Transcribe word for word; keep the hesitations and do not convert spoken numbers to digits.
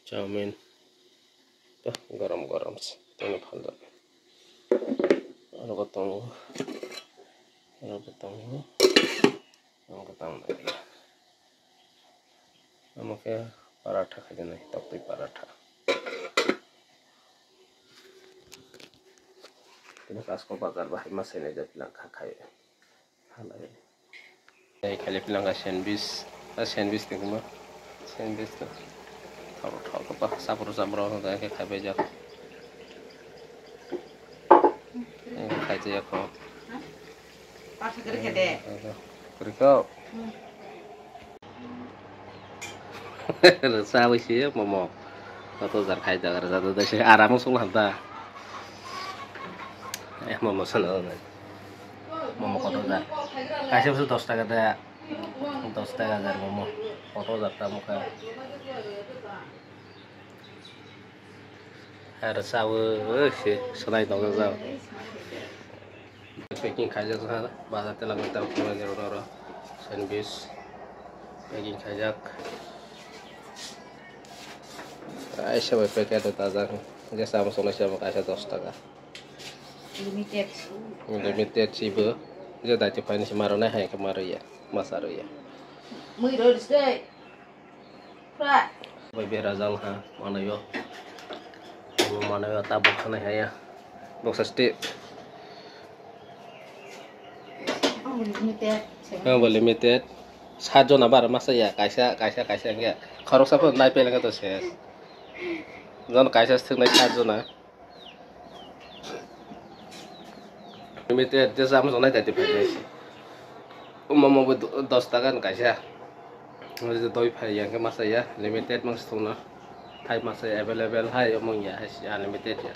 Chowmin. Bah, gorom gorom se. Tini phaldo. Aro bo tongo. Aro bo tongo. Aro bo tongo. Omo khe paratha khaijani, toktwi paratha. Tini kasko bazar bahai ma sene jat lang kha khai. Halai. Ei, khali pilanga sandwich. A sandwich tengma. Sandwich to. Thok thok pa sapro sapro no da ke khai bai jak. Ei, khai te jak ko. Patha kari khede. Kari ko. Rwchapwi se momo. Koto jar khai da rwchapwi da se aram song ham da. Eh, momo sana. Momo koto jar. Kaisa bwswk dos taka da. Dos taka jar momo. Koto jar tamo kha. Rwchapwi se sanai tongo jao. Packing khaijak ha, bazar tela gota khulai jero oro sandwich packing khaijak. Kaisa bai packet o tajak, je samo songnaisa bo kaisa dos taka. Limited. Limited sibo, je daiti phaini se maro nai hai khe maro ya, masa ro ya. Mui ro ris dei. Bai berajal ha, manayo. Omo manayo, ta boksa nai haya. Boksa step. Omo limited. Omo limited. Sat jona bar masa ya, kaisa, kaisa, kaisa hingke. Khoroksa pho nai pele to ses. Jon kaisa thik nai sat jona. Limited je chama sonai dati phai. Omo mo bo do-, dos taka ni kaisa. Doi phai yang ke masa ya limited mang sitongna. Hai masa available hai omong ya hai si unlimited ya.